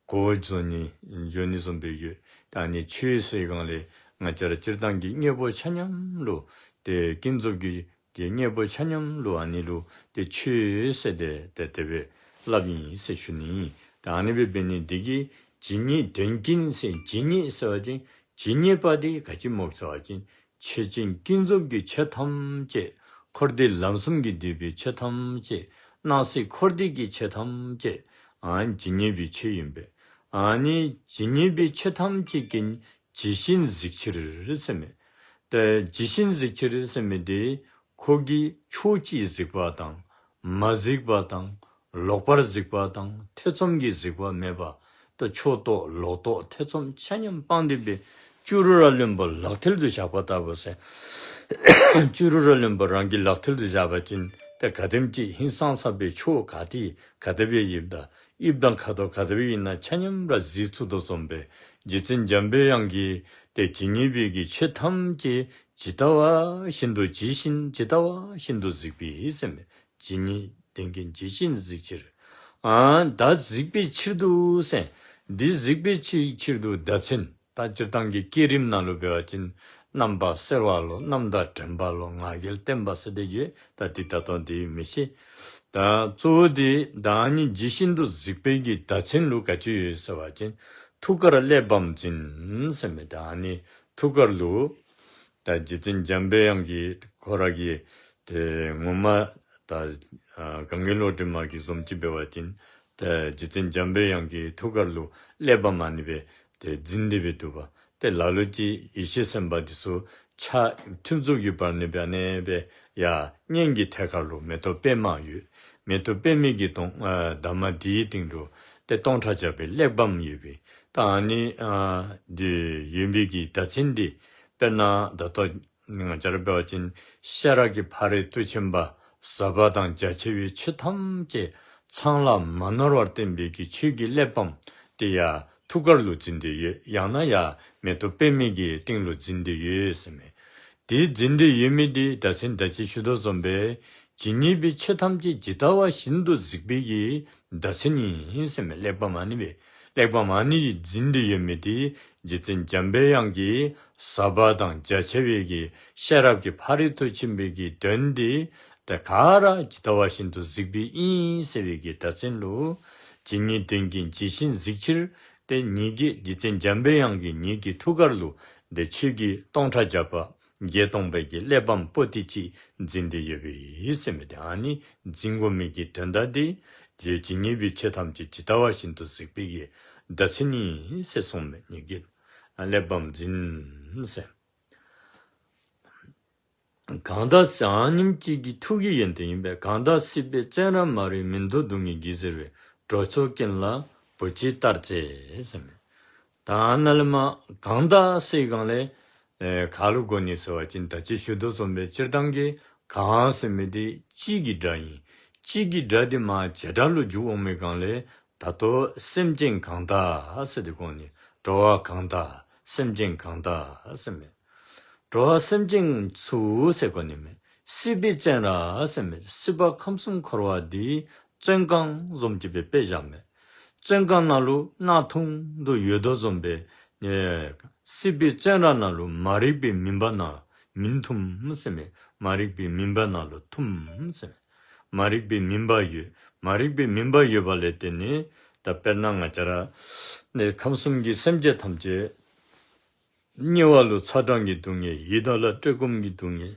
གོ་བཟོ་ནི་འཇོན་ནི་བཟུམ་སྦེ་ཡོད། ད་ཨ་ནི་ཆོས་ཟེར་སྒང་ལས་ང་བཅས་ར་སྤྱིར་བཏང་གི་དངོས་པོ་ཆ་མཉམ་ལུ་དེ་ཀུན་རྫོབ་ཀྱི་གི་དངོས་པོ་ཆ་མཉམ་ལུ་ཨ་ནི་ལུ་དེ་ཆོས་ཟེར་ཏེ་དེ་དེ་སྦེ་སླབ་ཨིན་ཟེར་ཞུ་ནི་ཨིན། ད་ཨ་ནི་སྦེ་འབད་ནི་འདི་གིས་ཇི་སྙེད་དོན་ཀུན་ཟེར། ཇི་སྙེད་ཟེར་བ་ཅིན་ཇི་སྙེད་པ་དེ་ག་ཅི་སྨོ་ཟེར་བ་ཅིན་ཆོས་ཅན་ཀུན་རྫོབ་ཀྱི་ཆོས་ཐམས་ཅད། འཁོར་འདས་ལམ་གསུམ་གྱིས་བསྡུས་པའི་ཆོས་ཐམས་ཅད། སྣང་སྲིད་འཁོར་འདས་ཀྱི་ཆོས་ཐམས་ཅད་ཨ་ཇི་སྙེད་པའི་ཆོས་ཨིན་པས། ཨ་ནི་ཇི་སྙེད་པའི་ཆོས་ཐམས་ཅད་ཀུན་ཇི་བཞིན་གཟིགས་ཕྱིར་ཟེར་མས། ཏེ་ཇི་བཞིན་གཟིགས་ཕྱིར་ཟེར་མི་དེ་ཁོ་གིས་ཕྱོགས་གཅིག་གཟིགས་པ་དང་མ་གཟིགས་པ་དང་ལོག་པར་གཟིགས་པ་དང་ཐེ་ཚོམ་གྱིས་གཟིགས་པ་མེད་པ། ཏེ་ཕྱོགས་རྟོག་ལོག་རྟོག་ཐེ་ཚོམ་ཆ་མཉམ་སྤངས་ཏེ་སྦེ་བཅུ་རུ་ར་རློན་པ་ལག་མཐིལ་དུ་བཞག་པ་ལྟ་བུ་ཟེར། བཅུ་རུ་ར་རློན་པ་རང་གི་ལག་མཐིལ་དུ་བཞག་པ་ཅིན་ཏེ་ག་དེམ་ཅིག་ཧིང་སངས་ས་སྦེ་ཕྱོགས་ག་ཏེ་ག་དེ་སྦེ་ཡིབ་ད་དབྱིབས་དང་ཁ་དོག་ག་དེ་སྦེ་ཨིན་ན་ཆ་མཉམ་ར་གཟིགས་ཚུགས་དོ་བཟུམ་སྦེ་རྗེ་བཙུན་འཇམ་པའི་དབྱངས་ཀྱིས་ཏེ་ཇི་སྙེད་པའི་གི་ཆོས་ཐམས་ཅད་ཇི་ལྟ་བ་བཞིན་དུ་ཇི་བཞིན་ཇི་ལྟ་བ་བཞིན་དུ་གཟིགས་པའི་ཟེར་མས། ཇི་སྙེད་དོན་ཀུན་ཇི་བཞིན་གཟིགས་ཕྱིར། ཨ་ད་གཟིགས་པའི་ཕྱིར་དུ་ཟེར། འདི་གཟིགས་པའི་ཕྱིར་ཕྱིར་དུ་བདག་འཛིན། ད་སྤྱིར་བཏང་གི་བསྐྱེད་རིམ་ནང་ལུ་འབད་བ་ཅིན་རྣམ་པར་གསལ་བ་ལོ། རྣམ་དག་དྲན་པ་ལོ། ང་རྒྱལ་བརྟན་པ་ཟེར་དེ་ཡོད། ད་འདི་ད་དུང་འདི་མི་ཤེས། ད་གཙོ་བོ་འདི་ད་ཨ་ནི་ཇི་བཞིན་དུ་གཟིགས་པའི་གི་བདག་འཛིན་ལུ་ག་ཅི་ཡོད་ཟེར་བ་ཅིན་ཐུགས་ཀར་གླེགས་བམ་འཛིན་ཟེར་མི་ད་ཨ་ནི་ཐུགས་ཀར་ལུ་ད་རྗེ་བཙུན་འཇམ་པའི་དབྱངས་ཀྱིས་ཁོ་ར་གི་དེ་ངོ་མ་ད་གངས་ལྗོངས་བློ་གྲོས་མ་གི་བཟུམ་ཅིག་འབད་བ་ཅིན་ད་རྗེ་བཙུན་འཇམ་པའི་དབྱངས་ཀྱི་ཐུགས་ཀར་ལུ་གླེགས་བམ་ཨ་ནི་སྦེ་དེ་འཛིན་ཏེ་སྦེ་འདུག་པ། ཏེ་ལ་ལུ་ཅིག་ཡེ་ཤེས་སེམས་དཔའ་འདི་ཚུ་ཕྱག་ཐུན་མཚམས་ཀྱི་བར་ནི་སྦེ་ཨ་ནི་སྦེ་ཡར་སྙན་གྱི་ཐད་ཁར་ལུ་མེ་ཏོག་པདྨ་ཡོད། མེ་ཏོག་པདྨའི་གི་དོང་ཨ་འདབ་མ་འདིའི་སྟེང་དུ་ཏེ་སྟོང་ཕྲག་བརྒྱ་པའི་གླེགས་བམ་ཡོད་པས། ད་ཨ་ནི་ཨ་འདི་ཡོད་པའི་གི་བདག་འཛིན་འདི་དཔེར་ན་ད་ལྟོ་ང་བཅས་ར་འབད་བ་ཅིན་ཤེས་རབ་ཀྱི་ཕ་རོལ་ཏུ་ཕྱིན་པ་ཟབ་པ་དང་རྒྱ་ཆེ་བའི་ཆོས་ཐམས་ཅད་ཚང་ལ་མ་ནོར་བར་བསྟན་པའི་གི་ཆོས་ཀྱི་གླེགས་བམ་དེ་ཡར་ཐུགས་ཀར་ལུ་འཛིན་ཏེ་ཡོད། ཡང་ན་ཡར་མེ་ཏོག་པདྨའི་གི་སྟེང་ལུ་འཛིན་ཏེ་ཡོད་ཟེར་མས། དེ་འཛིན་ཏེ་ཡོད་མི་དེ་ད་ཅི་ད་ཅི་ཞུ་དོ་བཟུམ་སྦེ་ཇི་སྙེད་པའི་ཆོས་ཐམས་ཅད་ཇི་ལྟ་བ་བཞིན་དུ་གཟིགས་པའི་གི་བདག་འཛིན་ཨིན་ཟེར་མས། གླེགས་བམ་ཨ་ནི་སྦེ་གླེགས་བམ་ཨ་ནི་འཛིན་ཏེ་ཡོད་མི་དེ་རྗེ་བཙུན་འཇམ་པའི་དབྱངས་ཀྱི་ཟབ་པ་དང་རྒྱ་ཆེ་བའི་གི་ཤེས་རབ་ཀྱི་ཕ་རོལ་ཏུ་ཕྱིན་པའི་གི་དོན་དེ་ད་ག་ར་ཇི་ལྟ་བ་བཞིན་དུ་གཟིགས་པའི་ཨིན་ཟེར་བའི་གི་བདག་འཛིན་ལུ་ཇི་སྙེད་དོན་ཀུན་ཇི་བཞིན་གཟིགས་ཕྱིར། ཏེ་ཉིད་ཀྱི་རྗེ་བཙུན་འཇམ་པའི་དབྱངས་ཀྱིས་ཉིད་ཀྱི་ཐུགས་ཀར་ལུ་དེ་ཆོས་ཀྱི་སྟོང་ཕྲག་བརྒྱ་པ་བརྒྱད་སྟོང་པའི་གི་གླེགས་བམ་པོ་ཏི་གཅིག་འཛིན་ཏེ་ཡོད་པའི་ཟེར་མི་དེ་ཨ་ནི་འཛིན་དགོ་མི་གི་དོན་དག་དེ་དེ་ཇི་སྙེད་པའི་ཆོས་ཐམས་ཅད་ཇི་ལྟ་བ་བཞིན་དུ་གཟིགས་པའི་གི་བདག་འཛིན་ཨིན་ཟེར་གསུངས་མས། ཉིད་ཀྱི་གླེགས་བམ་འཛིན་ཟེར། གང་དག་སྲིད་ཨ་ནེམ་ཅིག་གི་ཐུགས་ཀྱི་ཡོན་ཏན་ཡིན་པས། གང་དག་སྲིད་པའི་བཙོན་རར་མ་རིག་མི་འདོར་སྡུག་བསྔལ་གྱིས་གཟིར་བའི། འགྲོ་ཚོགས་ཀུན་ལ་བུ་གཅིག་ལྟར་བརྩེ་ཟེར་མས། ད་ནཱ་ལས་མར་གང་དག་ཟེར་སྒང་ལས་ཨེ་ག་ལུ་གོ་ནི་ཟེར་བ་ཅིན་ད་ཅི་ཞུ་དོ་བཟུམ་སྦེ་སྤྱིར་བཏང་གི་གང་ཟེར་མི་དེ་གཅིག་གི་སྒྲ་ཨིན། གཅིག་གི་སྒྲ་དེ་མར་བྱེད་སྒྲ་ལུ་འཇུག་འོང་མི་སྒང་ལས་ད་ལྟོ་སེམས་ཅན་གང་དག་ཟེར་ཏེ་གོ་ནི། འགྲོ་བ་གང་དག་སེམས་ཅན་གང་དག་ཟེར་མས། འགྲོ་བ་སེམས་ཅན་ཚུ་ཟེར་གོ་ནི་མེད། སྲིད་པའི་བཙོན་ར་ཟེར་མེད། སྲིད་པ་ཁམས་གསུམ་འཁོར་བ་འདིའི་བཙོན་ཁང་བཟུམ་ཅིག་སྦེ་དཔེ་བཞག་མེད། བཙོན་ཁང་ནང་ལུ་གནག་དུང་དུ་ཡོད་དོ་བཟུམ་སྦེ་ཨེ་སྲིད་པའི་བཙོན་ར་ནང་ལུ་མ་རིག་པའི་མུན་པ་ནང་མུན་འཐུམས་ཟེར་མེད། མ་རིག་པའི་མུན་པ་ནང་ལུ་འཐུམས་ཟེར་མེད། མ་རིག་པའི་མུན་པ་ཡོད། མ་རིག་པའི་མུན་པ་ཡོད་པ་ལས་བརྟེན་ནས་ད་དཔེར་ན་ང་བཅས་ར་ནི་ཁམས་གསུམ་གྱི་སེམས་ཅན་ཐམས་ཅད་དམྱལ་བ་ལུ་ཚ་གྲང་གི་སྡུག་བསྔལ། ཡི་དྭགས་ལ་བཀྲེས་སྐོམ་གྱི་སྡུག་བསྔལ།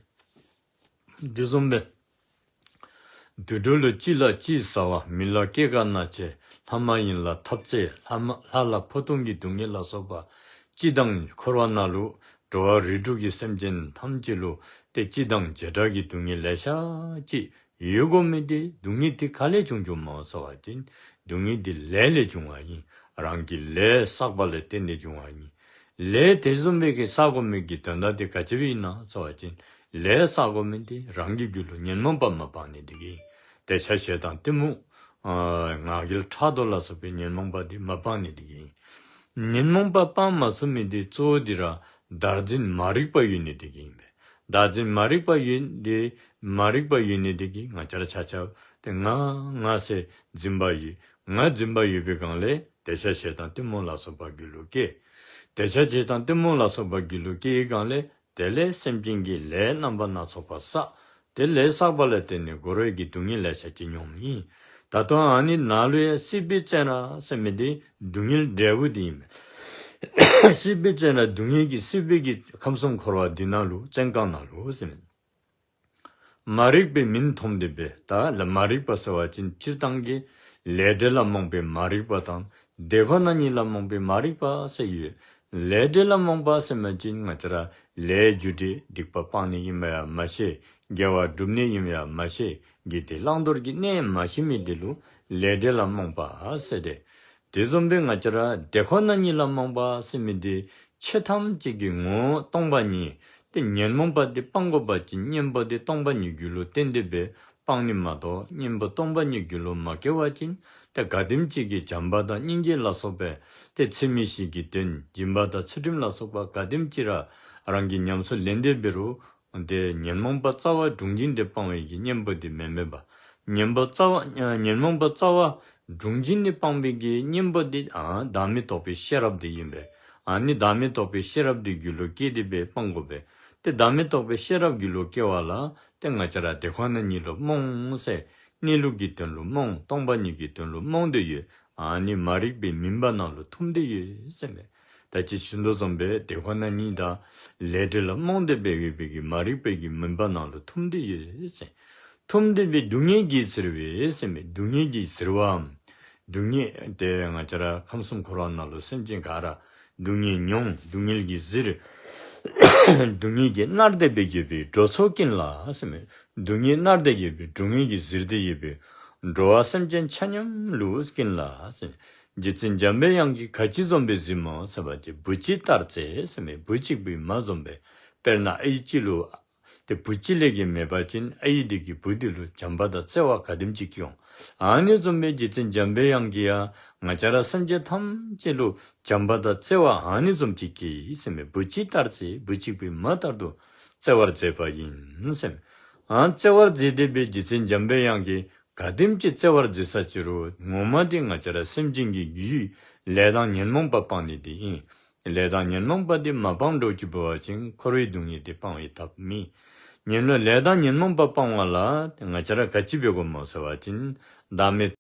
འདི་བཟུམ་སྦེ་དུད་འགྲོ་ལུ་གཅིག་ལ་གཅིག་ཟ་བ། མི་ལ་སྐྱེ་རྒ་ན་འཆི། ལྷ་མ་ཡིན་ལ་འཐབ་རྩོད། ལྷ་མ་ལྷ་ལ་འཕོ་ལྟུང་གི་སྡུག་བསྔལ་ལ་སོགས་པ་སྤྱི་དང་འཁོར་བ་ནང་ལུ་འགྲོ་བ་རིགས་དྲུག་གི་སེམས་ཅན་ཐམས་ཅད་ལུ་ཏེ་སྤྱི་དང་བྱེ་བྲག་གི་སྡུག་བསྔལ་ལེ་ཤ་ཅིག་ཡོད་དགོ་མི་དེ་སྡུག་བསྔལ་དེ་ག་ལས་བྱུང་བྱུངམ་སྨོ་ཟེར་བ་ཅིན་སྡུག་བསྔལ་དེ་ལས་ལས་བྱུང་བ་ཨིན། རང་གི་ལས་བསགས་པ་ལས་བརྟེན་ཏེ་བྱུང་བ་ཨིན། ལས་དེ་བཟུམ་སྦེ་གི་བསགས་དགོ་མི་གི་དོན་དག་དེ་ག་ཅི་སྦེ་ཨིན་ན་ཟེར་བ་ཅིན་ལས་བསགས་དགོ་མི་དེ་རང་གི་རྒྱུད་ལུ་ཉོན་མོངས་པ་མ་སྤངས་ནི་དེ་གིས། འདོད་ཆགས་ཞེ་སྡང་གཏི་མུག་ཨ་ང་རྒྱལ་ཕྲག་དོག་ལ་སོགས་པའི་ཉོན་མོངས་པ་དེ་མ་སྤངས་ནི་དེ་གིས། ཉོན་མོངས་པ་སྤང་མ་ཚུགས་མི་དེ་གཙོ་བོ་དེ་ར་བདག་འཛིན་མ་རིག་པ་ཡོད་ནི་དེ་གིས་ཨིན་པས། བདག་འཛིན་མ་རིག་པ་ཡོད་དེ་མ་རིག་པ་ཡོད་ནི་དེ་གིས་ང་བཅས་ར་ཆ་ཁྱབ་དེ་ང་ང་ཟེར་འཛིན་པ་ཡོད། ང་འཛིན་པ་ཡོད་པའི་སྒང་ལས་འདོད་ཆགས་ཞེ་སྡང་གཏི་མུག་ལ་སོགས་པ་རྒྱུད་ལུ་སྐྱེ། འདོད་ཆགས་ཞེ་སྡང་གཏི་མུག་ལ་སོགས་པ་རྒྱུད་ལུ་སྐྱེ་བའི་སྒང་ལས་དེ་ལས་སེམས་ཅན་གྱི་ལས་རྣམ་པ་སྣ་ཚོགས་པ་བསགས། དེ་ལས་བསགས་པ་ལ་བརྟེན་ནས་དགོས་རིགས་ཀྱི་སྡུག་བསྔལ་ལེ་ཤ་ཅིག་མྱོངམ་ཨིན། ད་ལྟོ་ཨ་ནི་ནང་ལུ་ཡང་སྲིད་པའི་བཙོན་ར་ཟེར་མི་དེ་སྡུག་བསྔལ་འབྲས་བུ་དེ་ཨིན་པས། སྲིད་པའི་བཙོན་ར་སྡུག་བསྔལ་གྱི་སྲིད་པའི་གི་ཁམས་གསུམ་འཁོར་བ་འདི་ནང་ལུ་བཙོན་ཁང་ནང་ལུ་ཟེར་མི། མ་རིག་པའི་མུན་འཐུམས་ཏེ་སྦེ་ད་ལ་མ་རིག་པ་ཟེར་བ་ཅིན་སྤྱིར་བཏང་གི་ལས་འབྲས་ལ་རྨོངས་པའི་མ་རིག་པ་དང་དེ་ཁོ་ན་ཉིད་ལ་རྨོངས་པའི་མ་རིག་པ་ཟེར་ཡོད། ལས་འབྲས་ལ་རྨོངས་པ་ཟེར་མ་ཅིན་ང་བཅས་ར་ལས་རྒྱུ་འབྲས་སྡིག་པ་སྤང་ནི་ཨིན་པ་ཡང་མ་ཤེས། དགེ་བ་སྒྲུབ་ནི་ཨིན་པ་ཡང་མ་ཤེས། གི་དེ་བླང་དོར་གྱི་གནས་མ་ཤེས་མི་དེ་ལུ་ལས་འབྲས་ལ་རྨོངས་པ་ཟེར་ཏེ། དེ་བཟུམ་སྦེ་ང་བཅས་ར་དེ་ཁོ་ན་ཉིད་ལ་རྨོངས་པ་ཟེར་མི་དེ་ཆོས་ཐམས་ཅད་ཀྱི་ངོ་བོ་སྟོང་པ་ཉིད་དེ་ཉོན་མོངས་པ་དེ་སྤང་དགོ་པ་ཅིན་གཉེན་པོ་དེ་སྟོང་པ་ཉིད་རྒྱུད་ལུ་བརྟེན་ཏེ་སྦེ་སྤང་ནི་མ་གཏོགས་གཉེན་པོ་སྟོང་པ་ཉིད་རྒྱུད་ལུ་མ་སྐྱེ་བ་ཅིན་དེ་ག་དེམ་ཅིག་གི་བྱམས་པ་དང་སྙིང་རྗེ་ལ་སོགས་པའི་དེ་ཚད་མེད་བཞི་གི་དོན་སྦྱིན་པ་དང་ཚུལ་ཁྲིམས་ལ་སོགས་པ་ག་དེམ་ཅིག་ར་རང་གིས་ཉམས་སུ་ལེན་ཏེ་འབད་རུང་དེ་ཉོན་མོངས་པ་རྩ་བ་དྲུངས་འབྱིན་དེ་སྤང་བའི་གི་གཉེན་པོ་དེ་མེན་མེན་པ། ཉོན་པ་རྩ་བ་ཉོན་མོངས་པ་རྩ་བ་དྲུངས་འབྱིན་དེ་སྤང་བའི་གི་གཉེན་པོ་དེ་ཨ་བདག་མེད་རྟོགས་པའི་ཤེས་རབ་དེ་ཨིན་པས། ཨ་ནི་བདག་མེད་རྟོགས་པའི་ཤེས་རབ་དེ་རྒྱུད་ལུ་སྐྱེས་ཏེ་སྦེ་སྤང་དགོ་པས། དེ་བདག་མེད་རྟོགས་པའི་ཤེས་རབ་རྒྱུད་ལུ་སྐྱེ་བ་ལ་དེ་ང་བཅས་ར་དེ་ཁོ་ན་ཉིད་ལུ་རྨོངས་ཟེར། གནས་ལུགས་ཀྱི་དོན་ལུ་རྨོངས། སྟོང་པ་ཉིད་ཀྱི་དོན་ལུ་རྨོངས་ཏེ་ཡོད། ཨ་ནི་མ་རིག་པའི་མུན་པ་ནང་ལུ་འཐུམས་ཏེ་ཡོད་ཟེར་མས། ད་ཅི་ཞུ་དོ་བཟུམ་སྦེ་དེ་ཁོ་ན་ཉིད་དང་ལས་འབྲས་ལ་རྨོངས་ཏེ་སྦེ་ཡོད་པའི་གི་མ་རིག་པའི་གི་མུན་པ་ནང་ལུ་འཐུམས་ཏེ་ཡོད་ཟེར། འཐུམས་ཏེ་སྦེ་སྡུག་བསྔལ་གྱིས་གཟིར་བས་ཟེར་མས། སྡུག་བསྔལ་གྱིས་གཟིར་བའམ། སྡུག་བསྔལ་དེ་ང་བཅས་ར་ཁམས་གསུམ་འཁོར་བ་ནང་ལུ་སེམས་ཅན་ག་ར་སྡུག་བསྔལ་མྱོང་། སྡུག་བསྔལ་གྱིས་གཟིར། སྡུག་བསྔལ་གྱིས་མནར་ཏེ་སྦེ་ཡོད་པའི་འགྲོ་ཚོགས་ཀུན་ལ་ཟེར་མས། སྡུག་བསྔལ་མནར་ཏེ་ཡོད་པའི་སྡུག་བསྔལ་གྱིས་གཟིར་ཏེ་ཡོད་པའི་འགྲོ་བ་སེམས་ཅན་ཆ་མཉམ་ལུ་ཀུན་ལ་ཟེར། རྗེ་བཙུན་འཇམ་པའི་དབྱངས་ཀྱིས་ག་ཅི་བཟུམ་སྦེ་གཟིགསམ་སྨོ་ཟེར་བ་ཅིན་བུ་གཅིག་ལྟར་མཛེས་ཟེར་མས། བུ་གཅིག་པུའི་མ་བཟུམ་སྦེ། དཔེར་ན་ཨའི་གཅིག་ལུ་དེ་བུ་གཅིག་ལས་ཀྱི་མེད་པ་ཅིན་ཨའི་དེ་གིས་བུ་དེ་ལུ་བྱམས་པ་དང་བརྩེ་བ་ག་དེམ་ཅིག་སྐྱེ་འོང་། ཨ་ནི་བཟུམ་སྦེ་རྗེ་བཙུན་འཇམ་པའི་དབྱངས་ཀྱིས་ཡང་ང་བཅས་ར་སེམས་ཅན་ཐམས་ཅད་ལུ་བྱམས་པ་དང་བརྩེ་བ་ཨ་ནི་བཟུམ་ཅིག་སྐྱེས་ཟེར་མས། བུ་གཅིག་ལྟར་མཛེས། བུ་གཅིག་པུའི་མ་ལྟར་དུ་བརྩེ་བར་མཛད་པ་ཡིན་ཟེར་མས། ཨ་བརྩེ་བར་མཛད་དེ་སྦེ་རྗེ་བཙུན་འཇམ་པའི་དབྱངས་ཀྱིས་ག་དེམ་ཅིག་བརྩེ་བར་མཛད་ས་ཅི་རུང་ངོ་མ་དེ་ང་བཅས་ར་སེམས་ཅན་གྱི་རྒྱུད་ལས་དང་ཉོན་མོངས་པ་སྤང་ནི་དེ་ཨིན། ལས་དང་ཉོན་མོངས་པ་དེ་མ་སྤང་འགྱོ་ཅི་འབད་བ་ཅིན་འཁོར་བའི་སྡུག་བསྔལ་དེ་སྤང་བའི་ཐབས་མེད། ཉོན་མོངས་ལས་དང་ཉོན་མོངས་པ་སྤང་བ་ལ་ང་བཅས་ར་ག་ཅི་འབད་དགོཔ་སྨོ་ཟེར་བ་ཅིན་བདག་མེད་